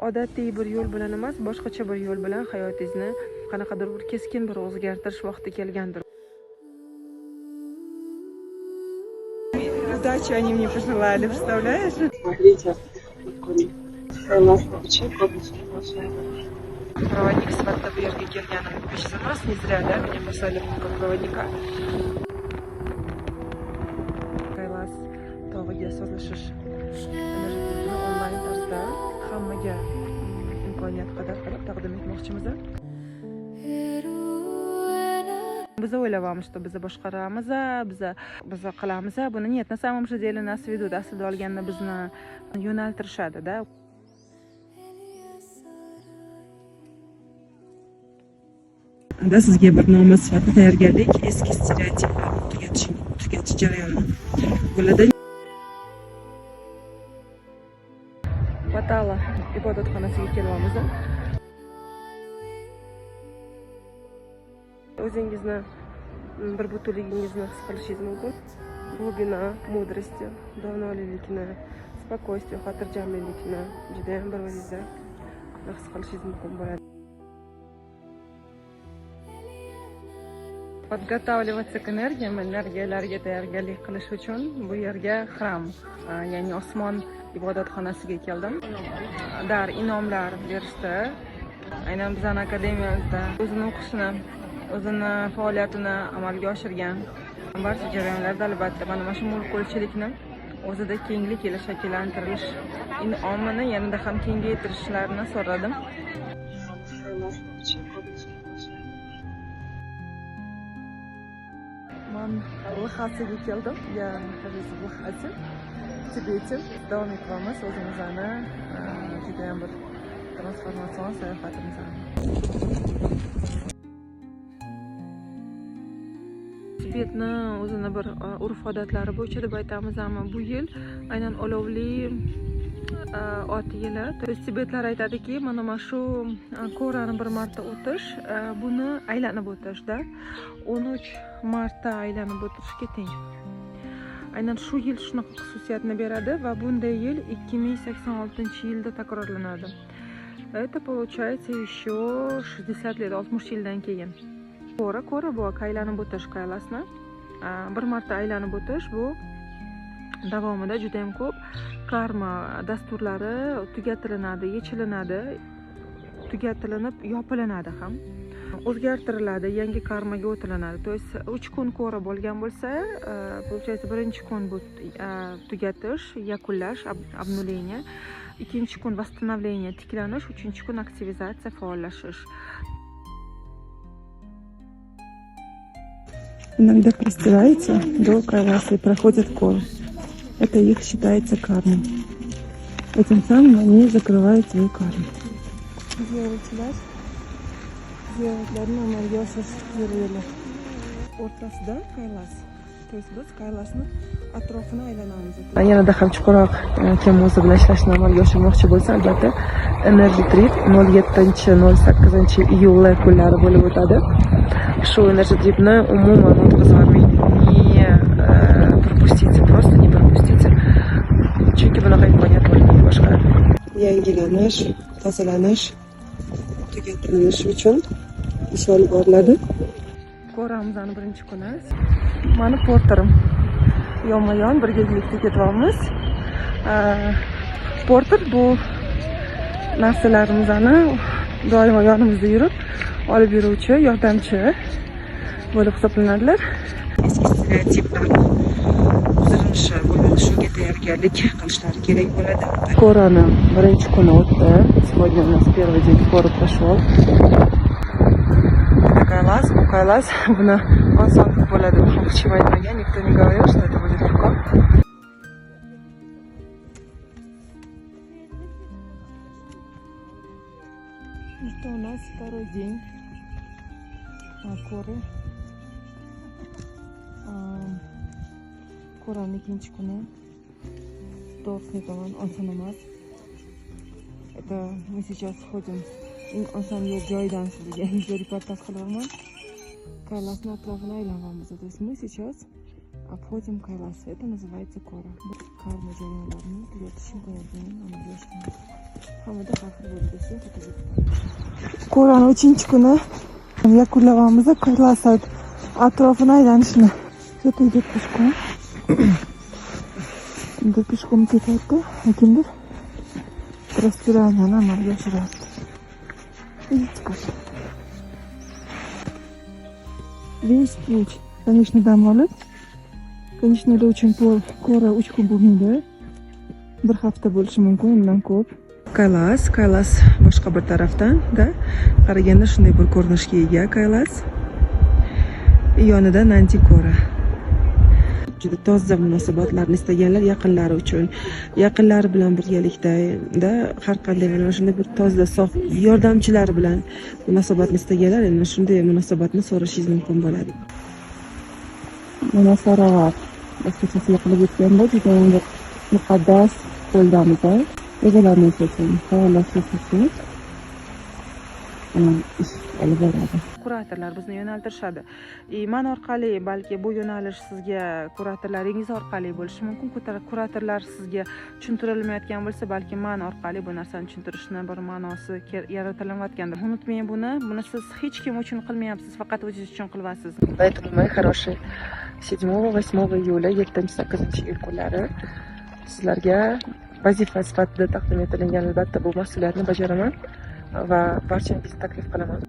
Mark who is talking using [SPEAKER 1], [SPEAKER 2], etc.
[SPEAKER 1] Odatiy bir yo'l bilan emas, boshqacha bir yo'l bilan hayotingizni qanaqadir bir keskin bir o'zgartirish vaqti kelgandir.
[SPEAKER 2] Удачи они мне пожелали, представляешь?
[SPEAKER 1] Смотрите, проводник sifatida bu yerga kelganim besh emas, не зря, да, меня послали как проводника. Kaylas tog'iga sozlashish energy onlayn tarzda hammaga imkoniyat qadar qilib taqdim etmoqchimiz. Biz o'ylayapmiz, что biz boshqaramiz, biz qilamiz buni. Нет, на самом же деле нас ведут. Aslida olganda bizni yo'naltirishadi, да.
[SPEAKER 2] Da sizga bir noma sifatida tayyorgarlik eski stereotiplarni tugatish jarayoni bo'ladi.
[SPEAKER 1] Patala ibodatxonasiga kelyapmiz. O'zingizni bir butunligingizni his qilishingiz mumkin. Глубина мудрости, donolikni, спокойствие, xotirjamlikni judayam bir o'zingizda his qilishingiz mumkin bo'ladi. Подготавливаться к энергиям, energiyalarga tayyorgarlik qilish uchun bu yerga храм, ya'ni osmon ibodatxonasiga keldim. Dar inomlar berishdi. Aynan bizani akademiyamizda o'zini o'qishini, o'zini faoliyatini amalga oshirgan barcha jarayonlarda albatta mana shu mulkulchilikni o'zida kenglik ila shakllantirilish inomini yanada ham kengaytirishlarini so'radim.
[SPEAKER 2] Man Lxasaga keldim. Я нахожусь в Лхасе, в Тибете. Davom etyapmiz o'zimizni judayam bir transformatsion sayohatimizni.
[SPEAKER 1] Tibetni o'zini bir urf-odatlari bo'yicha deb aytamiz, ammo bu yil aynan olovli ot yili. То есть tibetlar aytadiki, mana shu korani bir marta o'tish, buni aylanib o'tishda 13 marta aylanib o'tirishga teng. Aynan shu yil shunaqa xususiyatni beradi va bunday yil 2086-yilda takrorlanadi. Это получается еще 60 лет, 60 yildan keyin. Kora, kora bu aylanib o'tish Kaylasni. Bir marta aylanib o'tish, bu davomida juda ham ko'p karma dasturlari tugatilinadi, yechilinadi, tugatilinib yopilinadi ham. O'zgartiriladi, yangi karmaga o'tilinadi. То есть 3 kun kora bo'lgan bo'lsa, получается, birinchi kun bu tugatish, yakunlash, обнуление. Ikkinchi kun восстановление, tiklanish, uchinchi kun aktivizatsiya, faollashish.
[SPEAKER 2] Иногда простираются до Кайласа и проходят кору. Это их считается кармой. Этим самым они закрывают свою карму.
[SPEAKER 1] Ziyoratchilar ziyoratlarni amalga oshirish jarayoni
[SPEAKER 2] O'rtasida Kaylas. То есть biz Kaylasni atrofini aylanamiz.
[SPEAKER 1] Yanada ham chuqurroq kim o'zi bilan ishlashni amalga oshirmoqchi bo'lsa, albatta Energy Trip 07-08 iyul kunlari bo'lib o'tadi. Shu Energy Tripni umuman o'tkazib yubormang. Не пропустите, просто не пропустите. Chunki bunaqa imkoniyat bo'lmaydi boshqa.
[SPEAKER 2] Yangilanish, tozalanish, tugatilinish uchun ish olib boriladi.
[SPEAKER 1] Ko'ramizni birinchi kuni. Mani porterim yonma-yon birgalikda ketyapmiz. Porter bu narsalarimizni doimo yonimizda yurib, olib yuruvchi, yordamchi bo'lib hisoblanadilar.
[SPEAKER 2] Eski stereotiplarni buzilishi bo'ladi, shunga tayyorgarlik qilishlari kerak bo'ladi.
[SPEAKER 1] Korani birinchi kuni o'tdi. Сегодня у нас первый день коры прошел.
[SPEAKER 2] Это Кайлас, bu Kaylas buni oson bo'ladi deb hech kim aytmagan, никто не говорил, что это будет легко.
[SPEAKER 1] Ну что, у нас второй день коры. Korani ikkinchi kuni. To'g'risini aytaman, oson emas. Это мы сейчас ходим eng oson yo'l joyidan sizlarga video reportaj qilyapman. Kaylasni atrofini aylanyapmiz. То есть мы сейчас обходим Кайлас. Это называется кора. Karma jarayonlarini tugatish imkoniyatini amalga oshiramiz.
[SPEAKER 2] Hammada har xil bo'ladi. Korani 3-kuni yakunlayapmiz Kaylas atrofini aylanishni. Кто-то идет пешком. Kimdir пешком ketyapti, kimdir распирание ni amalga oshiryapti. Видите как? Весь путь, конечно, dam olib, конечно, uchun kora 3 kun bo'lmaydi. Bir hafta bo'lishi mumkin, undan ko'p. Kaylas, Kaylas boshqa bir tarafdan, da qaraganda shunday bir ko'rinishga ega Kaylas. Yonida Nandikora. Juda toza munosabatlarni istaganlar yaqinlari uchun, yaqinlari bilan birgalikda da har qanday mana shunday bir toza, sof yordamchilari bilan munosabatni istaganlar ana shunday munosabatni so'rashingiz mumkin bo'ladi. Mana Sarovar boshqachasiga qilib o'tganda judayam bir muqaddas ko'ldamiz. O'zalarini uchun, faollashtish uchun ish olib boradi.
[SPEAKER 1] Kuratorlar bizni yo'naltirishadi. И man orqali, balki bu yo'nalish sizga kuratorlaringiz orqali bo'lishi mumkin. Kuratorlar sizga tushuntirilmayotgan bo'lsa, balki man orqali bu narsani tushuntirishni bir ma'nosi yaratilayotgandir. Unutmang buni, buni siz hech kim uchun qilmayapsiz, faqat o'zingiz uchun qilyapsiz.
[SPEAKER 2] Поэтому, мои хорошие, 7-8 июля, 7-8 iyul kunlari sizlarga vazifa sifatida taqdim etilgan, albatta, bu mas'uliyatni bajaraman va barchangizni taklif qilaman.